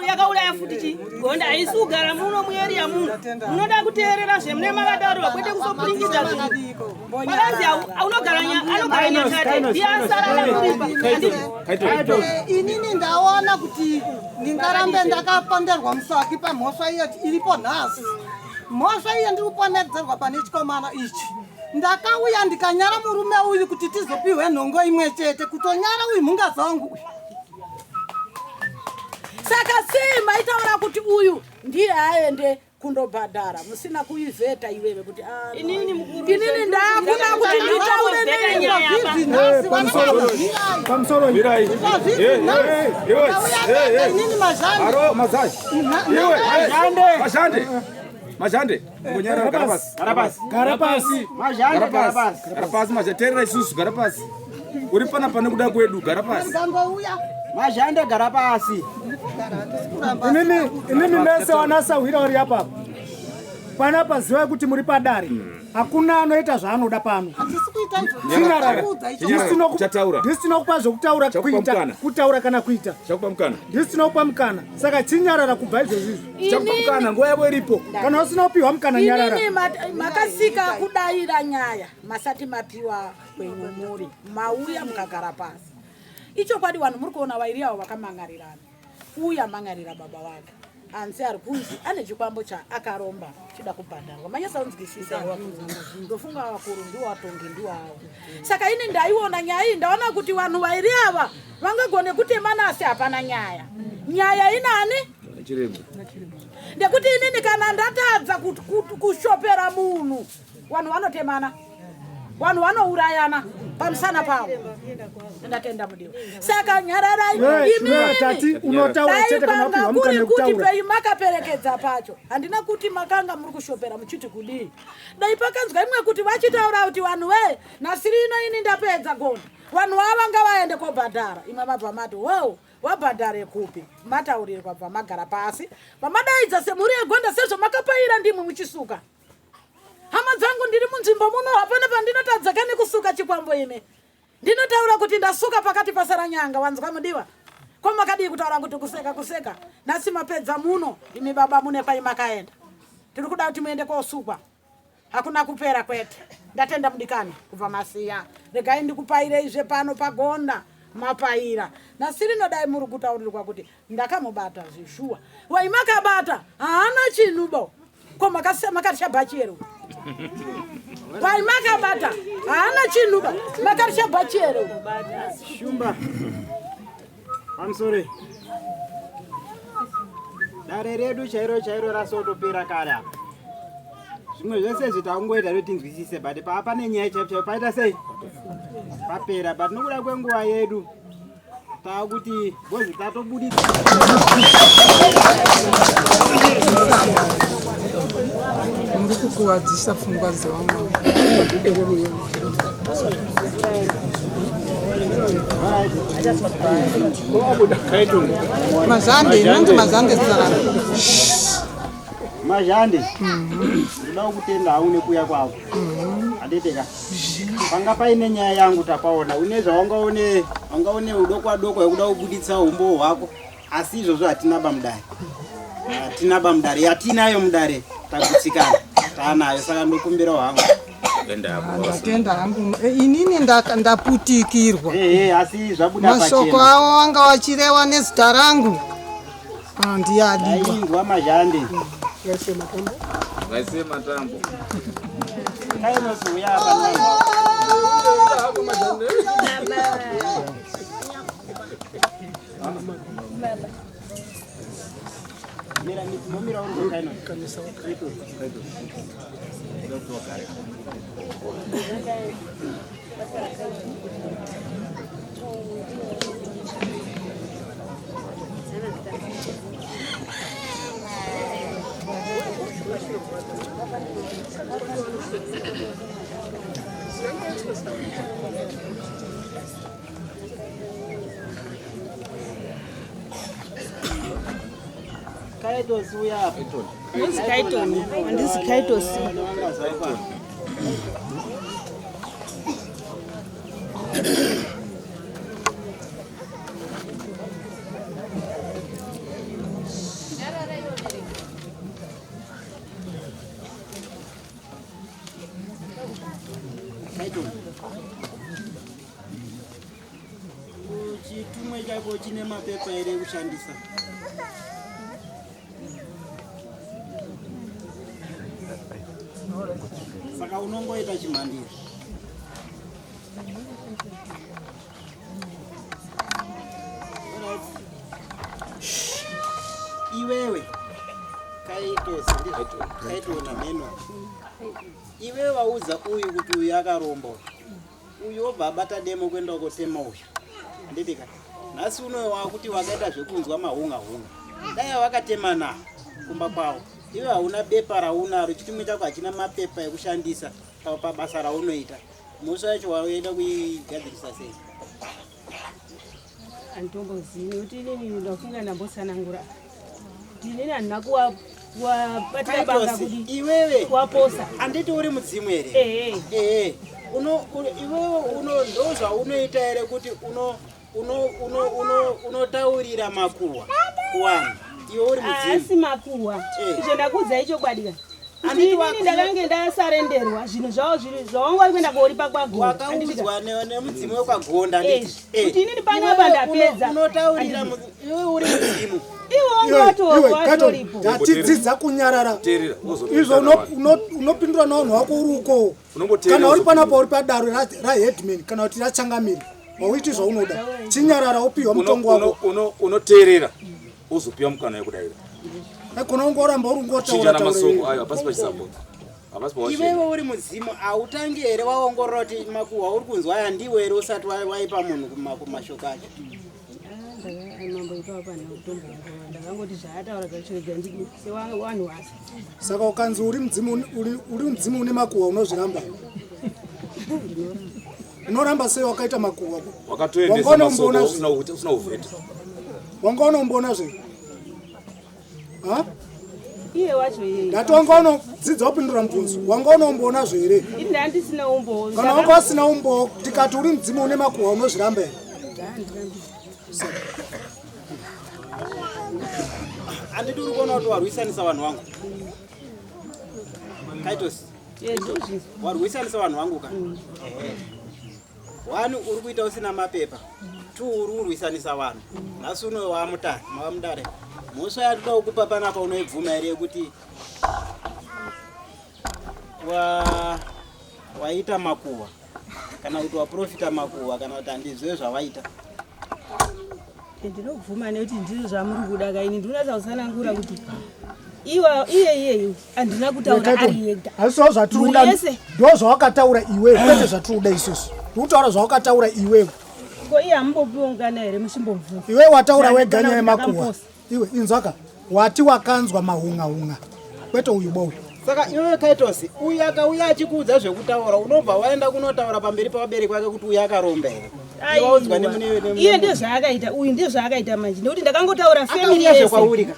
yakauraya futi chi gonda haisi kugara muno mueriya muno munoda kuteerera zvemune makataurirwa kwete kusopuringidza zvinhu kwakanzi unogara anogara Nyakate ndiye asara kuripa inini ndaona kuti ndingarambe ndakaponderwa musaki pamhosva iyo iripo nhasi mhosva iyo ndiri kuponedzerwa pane chikomana ichi Ndakauya ndikanyara murume uyu kuti tizopihwe nhongo imwe chete kutonyara uyu mhungazi wangu uyu. Saka sei maitaura kuti uyu ndiye aende kundobhadhara musina kuivheta iwewe kuti ah, inini mukuru inini ndakuda kuti nditaure pamusoro mazhande mazhande Ngonyarara gara pasi. Gara pasi. Gara pasi. Mazhande gara pasi. Gara pasi mazhande terera isusu gara pasi. Uri pana pane kuda kwedu gara pasi. Mazhande gara pasi. Inini inini mese wanasahwira uri apa. Panapa zivai kuti muri padare. Hakuna anoita zvaanoda pano. Ndisina kupa zvokutaura kuita kutaura kana kuita. Ndisina kupa mukana. Saka chinyarara kubva izvozvi izvi. Chakupa mukana nguva yavo iripo. Kana usina kupiwa mukana nyarara. Inini makasika kudaira nyaya masati mapiwa kwenyu muri mauya mukagara pasi. Ichokwadi vanhu muri kuona vairi avo vakamangarirana. Uya mangarira baba vake. Anzi ari kunzi ane chikwambo chaakaromba chida kubhadharwa. Manyasa unzwisisa ndofunga vakuru ndiwo vatongi ndiwo avo. Saka ini ndaiona nyaya iyi ndaona kuti vanhu vairi ava vangagone kutemana asi hapana nyaya. Nyaya inani? Ndekuti inini kana ndatadza kushopera munhu vanhu vanotemana vanhu vanourayana pamusana pavo ndatenda mudiwa saka nyararai imimidaipanga kuri kuti pei makaperekedza pacho handina kuti makanga muri kushopera muchiti kudii dai pakanzwa imwe kuti vachitaura kuti vanhu wee nhasiri ino ini ndapedza gonda vanhu ava ngavaende kobhadhara imwe mabva mati wow Wabhadhare kupi? Mataurirwa bva magara pasi. Vamadaidza semhuri yegonda sezvo makapaira ndimwi muchisuka. Hama dzangu ndiri munzvimbo muno hapana pandinotadza kani kusuka chikwambo ine. Ndinotaura kuti ndasuka pakati pasaranyanga wanzwa mudiwa. Ko makadii kutaura kuti kuseka kuseka. Nhasi mapedza muno imi baba mune kwai makaenda. Tiri kuda kuti muende kosukwa. Hakuna kupera kwete. Ndatenda mudikani kubva masiya. Regai ndikupaireizve pano pagonda mapaira. Nhasi rino dai muri kutaurirwa kuti ndakamubata zvishuwa. Wai makabata haana chinhu bo. Ko makarisha bhachi here? Wai makabata haana chinhu ba. Makarisha bhachi here? Shumba. Pamusoro. Dare redu chairo chairo rasotopera kare apa. Zvimwe zvese izvi takungoita kuti tinzwisise but paa pane nyaya chaipo chaipo paita sei? Papera but nokuda kwenguva yedu taakuti bozi tatobuditsa. Muri kukuwadzisa pfungwa dzevamwe. Mazhande, inonzi mazhande zita rangu. Mazhande, ndoda kukutenda hangu nekuuya kwako. Handiti ka? Panga paine nyaya yangu tapaona. Une zvawangaone, wangaone udokwa dokwa yekuda kubuditsa umbowo hwako. Asi izvozvo hatina bamudare. Hatina bamudare. Yatinayo mudare tagutsikana. Taanayo saka ndokumbirawo hangu. Ndatenda hangu eh, inini ndaputikirwa. Eh, eh, asi zvabuda Mashoko avo anga wachirewa nezita rangu. Ah, ndiyadiwa. Ndainzwa mazhande. Ngaise matambo. Ngaise matambo. Kainosi uya apa nai. Mira, mira uri kainosi. Kaitos uya apa. Ndinzi Kaiton, handisi Kaitos. Chitumwe chako chine mapepa here ekushandisa? Saka unongoita chimhandiro. Iwewe kaitosi ndizvo kaitona meno. Iwewe waudza uyu kuti uyu akaromba uyu. Uyu obva abata demo kuenda kotema uyu. Handiti ka? Nhasi uno wakuti wakaita zvekunzwa mahunga hunga. Dai wakatemana kumba kwavo. Iwe hauna bepa raunaro, chitumwe chako hachina mapepa ekushandisa pabasa raunoita. Mhosva yacho waenda kuigadzirisa sei? Anditombozivi nekuti inini ndafunga ndambotsanangura kuti inini handina kuwabatira banga kuti iwewe kuwaposa. Handiti uri mudzimu here? Ehe. Ehe. Uno iwewe uno ndozvaunoita here kuti uno uno uno uno unotaurira makuhwa kuvanhu iwe uri mudzimu? Haasi makuhwa. Eh. Izvo ndakuudzai chokwadi ka. Handiti Inini ndakange ndasarenderwa zvinhu zvavo zviri zvawanga uri kuenda koripa kwagonda. Wakaudzwa nemudzimu wekwagonda Eh, kuti inini pano apa ndapedza. Unotaurira iwe uri mudzimu. Iwe wanga watoripo. Tatidzidza kunyarara. Izvo unopindura navanhu vako uri uko. Unongoteerera Kana uri panapa uri padaro raheadman kana kuti rachangamire. Hauiti zvaunoda. Chinyarara upiwa mutongo wako. Unoteerera uzopiwa mukana wekudaira. Aikona ungoramba uri ungotaura Chinjana taura masoko iwe. ayo hapasi pachisambo. Hapasi pawashinga. Iwewe uri mudzimu hautangi here waongorora kuti makuhwa uri kunzwa aya ndiwo here usati waipa munhu kumashoko acho? Mambo ipapo handina kutomboongorora ndakangoti zvaataura zvacho rega ndidi sewanhu wasi. Saka ukanzi uri mudzimu uri mudzimu une makuhwa unozviramba. Unoramba sei wakaita makuhwa? Wakatoendesa Wanga masoko unomboona usina kuvheta. Wanga unomboona zve? Ha? Iye wacho yeye. Ndati wanga unodzidza kupindura mubvunzo. Wanga une umbowo nazvo here? Ini handisina umbowo. Kana wanga usina umbowo tikati uri mudzimu une makuhwa unozviramba here? Handiti uri kuona kuti warwisanisa vanhu vangu. Kaitos. Warwisanisa vanhu vangu ka. One uri kuita usina mapepa. Two uri kurwisanisa vanhu. Nhasi uno wamutare, mawamudare. Mhosva yatinoda kukupa panapa unoibvuma here yekuti wa waita makuhwa kana kuti waprofita makuhwa kana kuti handizive zvawaita. Ndinobvuma nekuti ndizvo zvamuri kuda ka ini ndinonatsa kutsanangura kuti iwa iye iyeyu handina kutaura ari yega. Hazviso zvatiri kuda. Ndo zvawakataura iwewe kwete zvatiri kuda isusu. Tiri kutaura zvawakataura iwewe. Ko iye hamumbopiwo mukana here muchimbobvunza? Iwewe wataura wega nyaya yemakuhwa. Iwe inzwaka wati wakanzwa mahunga hunga kwete uyu bowe. Saka iwewe Kaitosi uyu akauya achikuudza zvekutaura unobva waenda kunotaura pamberi pavabereki vake kuti uyu akaromba here? Iye ndiye zvaakaita uyu ndiye zvaakaita manje nekuti ndakangotaura family yese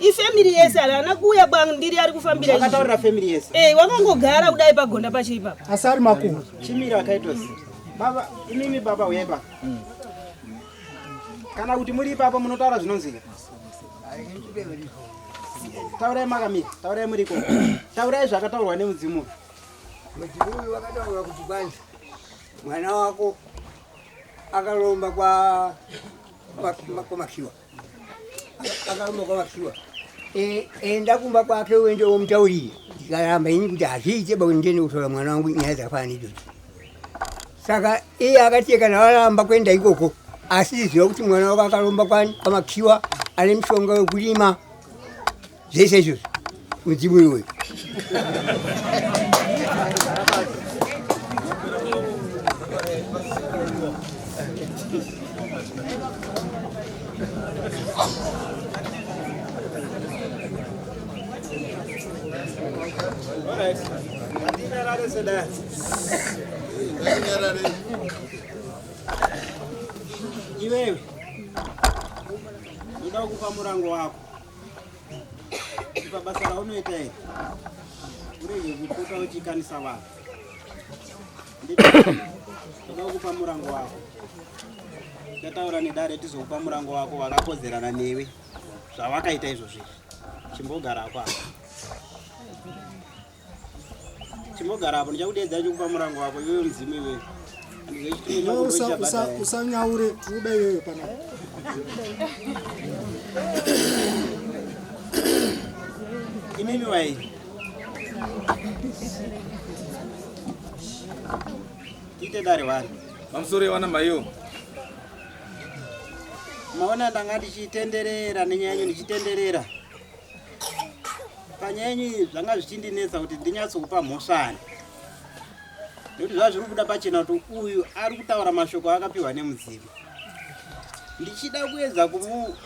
ifamily yese haana kuuya kwandiri ari kufambira akataurira family yese eh wakangogara kudai pagonda pacho ipapo asi ari makuhwa chimira Kaitosi baba imimi baba uyai baba kana kuti muri ipapo munotaura zvinonzwika taurai makamira taurai muriko taurai zvakataurwa nemudzimu mudzimu uyu wakataura kuti kwanzi mwana wako akalomba kwa kwamakiwa akalomba kwamakiwa e, enda kumba kwake uende womutaurire ndikaramba ini kuti hazviite ba ndiende kutora mwana wangu nyaya dzakafanana idzodzo saka iye akati kana varamba kuenda ikoko asi ziva kuti mwana wako akaromba kwani kwamakiwa ane mushonga wekurima zvese izvozvo mudzimu iwoyo Iwewe ndoda kukupa murango wako kuti pabasa raunoita iri urege kupota uchikanisa vanhu. Ndoda kukupa murango wako. Tataura nedare tizokupa murango wako wakakodzerana newe zvawakaita izvozvo izvi. Chimbogara apo apa. Chimbogara apo ndichakudeedza ndichikupa murango wako iwewe mudzimu iwewe. Usanyaure tikuda iwewe panapa. Imimi wai. Tiite dare wani. Pamusoro yewana maiyo. Maona ndanga ndichitenderera nenyaya yenyu ndichitenderera. Panyaya yenyu iyi zvanga zvichindinetsa kuti ndinyatsokupa mhosvani. Nekuti zvava zviri kubuda pachena kuti uyu ari kutaura mashoko akapiwa nemudzimu. Ndichida kuedza kumu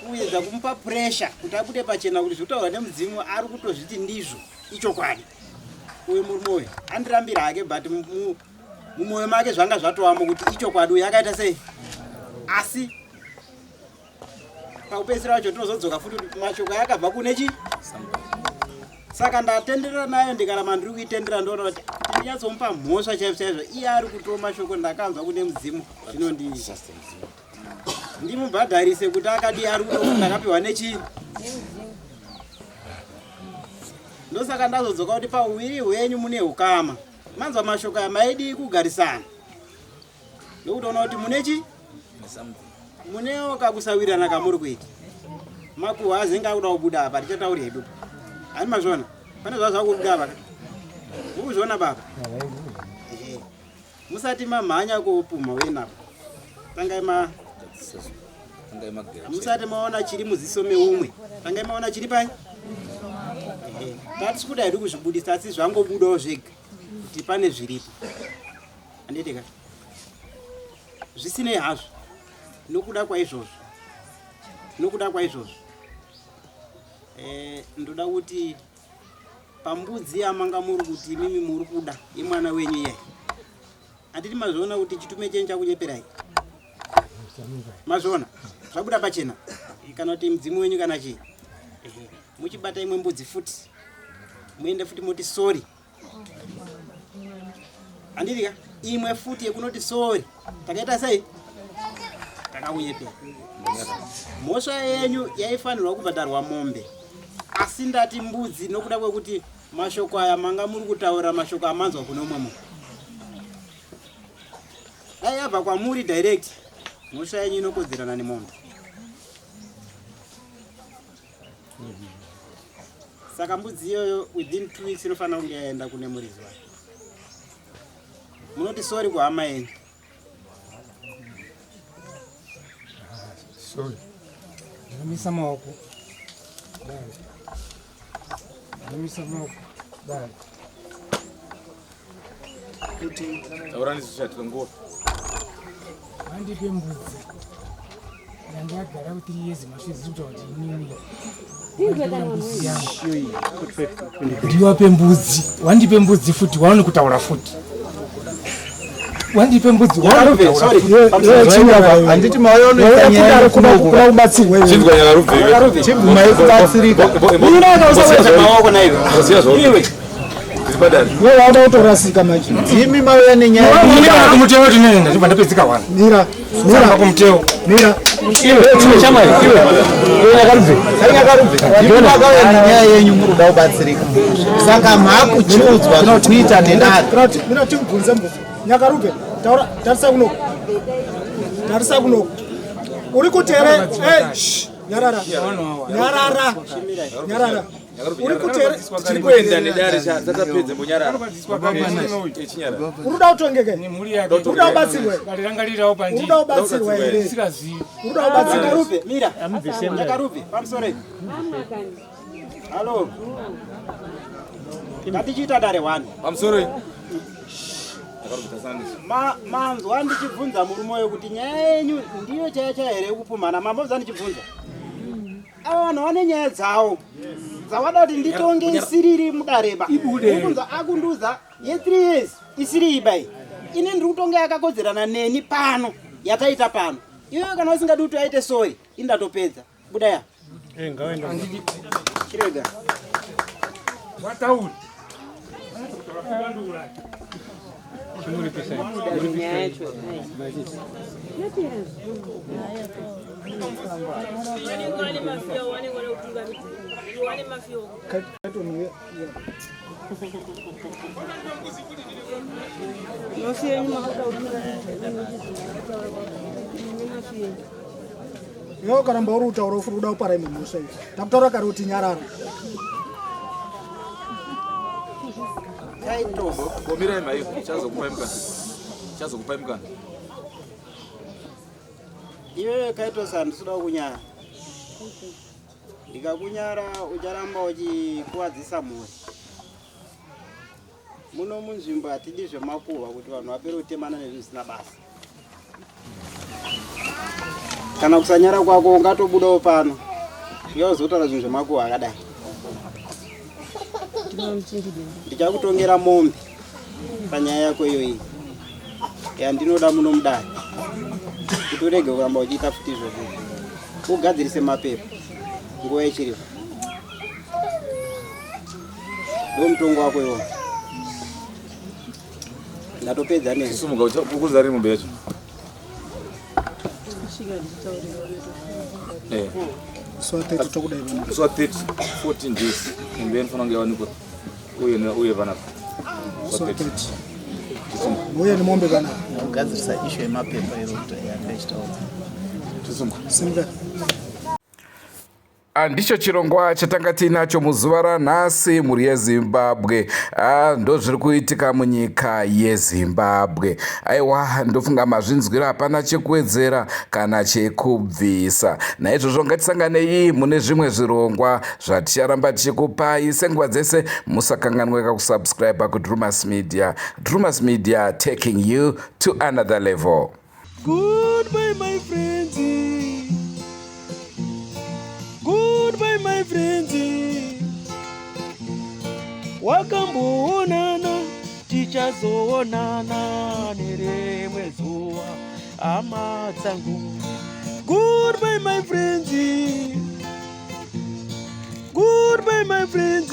kuedza kumupa pressure kuti abude pachena kuti zviri kutaurwa nemudzimu ari kutozviti ndizvo ichokwadi. Uyu murume uyu andirambira hake but mumwoyo make zvanga zvatovamo kuti ichokwadi uyu akaita sei asi pakupedzisira wacho tinozodzoka futi kuti mashoko ayakabva kune chi saka ndatenderera nayo ndikaramba ndiri kuitendera ndoona kuti ndinyatsomupa mhosva chaizvo chaizvo iye ari kutoa mashoko ndakanzwa kune mudzimu zvino ndi ndimubhadharise kuti akadii ari kutoa ndakapiwa nechii ndosaka ndazodzoka kuti pauwiri hwenyu mune ukama manzwa mashoko aya maidii kugarisana ndokutoona kuti mune chi munewo kakusawirirana kamuri kuita makuhwa azenge akuda kubuda apa tichatauri hedu hani mazviona pane zvaa zvakubuda apa mukuzviona baba musati mamhanya kopumha wenapa tangai ma musati maona chiri muziso meumwe tangai maona chiri pai tatisi kuda hedu kuzvibudisa asi zvangobudawo zvega kuti pane zviripo Handiti ka? Zvisinei hazvo nokuda kwaizvozvo nokuda kwaizvozvo eh, ndoda kuti pambudzi yamanga muri kuti imimi muri kuda yemwana wenyu iyayi handiti mazviona kuti chitume chenyu chakunyeperai mazviona zvabuda pachena kana kuti mudzimu wenyu kana chii. Muchibata imwe mbudzi futi muende futi moti sorry. Handiti ka? Imwe futi yekunoti sorry. Takaita sei? Takakunyepera. Mhosva yenyu yaifanirwa kubhadharwa mombe. Asi ndati mbudzi nokuda kwekuti mashoko aya manga muri kutaura mashoko amanzwa kune umwe munhu. Dai yabva kwamuri direct, mhosva yenyu inokodzerana nemombe. Saka mbudzi iyoyo within 2 weeks inofanira kunge yaenda kune muridzi wayo. Munoti sorry kuhama yenyu. Sorry. Ndinomisa maoko. Dai. Ndinomisa maoko. Dai. Kuti Taurani zvishatwe nguva. Vandipe mbudzi. Yanga yagara ku 3 years mashure dziri kutaura kuti inini. Mbudzi yangu. Ndiwape mbudzi. Wandipe mbudzi futi waone kutaura futi. Wandipe mbudzi waone kutaura futi. Handiti mauya nyaya kuda kubatsirwa iwe. Chinzwa Nyarubve. Chibvumai kubatsirika. Iwe. Iwe wauda kutorasika manje. Imi mauya nenyaya. Mira kumuteo tinene ndibva ndapedzika wani. Mira. Mira kumuteo. Mira. Iwe shamwari iwe. Iwe Nyakarubve. Ndimi makauya nenyaya yenyu muri kuda kubatsirika. Saka makuchiudzwa zvekuita nedare. Mira timubvunze mubvunzo. Nyakarubve, taura tarisa kunoku. Tarisa kunoku. Uri kuti here? Eh, shh, nyarara. Nyarara. Nyarara. Uri kuti here? Tiri kuenda nedare cha tatapedza mbonyarara. Chinyarara. Uri kuda kutongeka? Uri kuda kubatsirwa? Uri kuda kubatsirwa here? Uri kuda kubatsirwa? Nyakarupe, mira. Nyakarupe, pamusoro ipi. Halo. Ngatichiita dare 1. Pamusoro ipi. Manzwa ndichibvunza murume uyo kuti nyaya yenyu ndiyo chaiyo chaiyo here yekupumhana. Mambonzwa ndichibvunza. Ava vanhu vane nyaya dzavo dzavada kuti nditonge isiriri mudareba. Ndikunzwa akunduza ye 3 years isiri iba iyi. Ini ndiri kutonga yakakodzerana neni pano yataita pano. Iwewe kana usingadi kuti aite sorry, ini ndatopedza. Buda ya. Chirega. Wataura. Iwe ukaramba uri kutaura ufuri kuda kupara imwe mhosva iyi. Takutaura kare kuti nyarara. Komirai mhai, chazokupai mukana. Chazokupai mukana. Iwewe Kaitos handisi kuda kunyara. Ndikakunyara ucharamba uchikuwadzisa mhuri. Muno munzvimbo hatidi zvemakuhwa kuti vanhu vapere kutemana nezvinhu zvisina basa. Kana kusanyara kwako ungatobudawo pano. Uyazotaura zvinhu zvemakuhwa akadai. Ndichakutongera mombe panyaya yako iyoyi yandinoda muno mudare kuti urege kuramba uchiita futi izvozvo, ugadzirise mapepa nguva ichiripo. Ndo mutongo wako iwowo. Ndatopedza newe. Sumuka uchakukuza ri mombe yacho. Eh. Musi wa 30 tokuda ivana. Musi wa 30 14 days mombe inofanira kunge yawanikwa uye uye panapa. Musi wa 30. Uye nemombe kana. Kugadzirisa issue yemapepa iro kuti yanga ichitaura. Tisumuka. Simuka. Ndicho chirongwa chatanga tiinacho muzuva ranhasi mhuri yeZimbabwe. Ndozviri kuitika munyika yeZimbabwe. Aiwa, ndofunga mazvinzwira, hapana chekuwedzera kana chekubvisa. Naizvozvo ngatisanganei mune zvimwe zvirongwa zvaticharamba tichikupai senguva dzese. Musakanganweka kusubscribe kuDrumas Media. Drumas Media, taking you to another level. Goodbye, my friends. Goodbye, my friends. Wakamboonana, tichazoonana nerimwe zuva, hama dzangu. Goodbye, my friends. Good Goodbye my friends.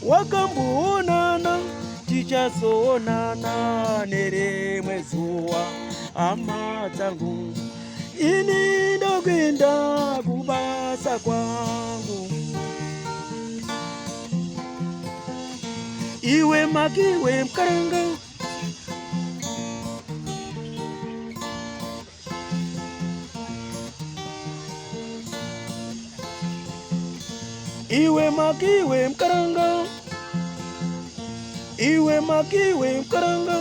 Wakamboonana tichazoonana nerimwe zuva hama dzangu. Ini ndokuenda kubasa kwangu. Iwe makiwe mkaranga. Iwe makiwe mkaranga. Iwe makiwe mkaranga.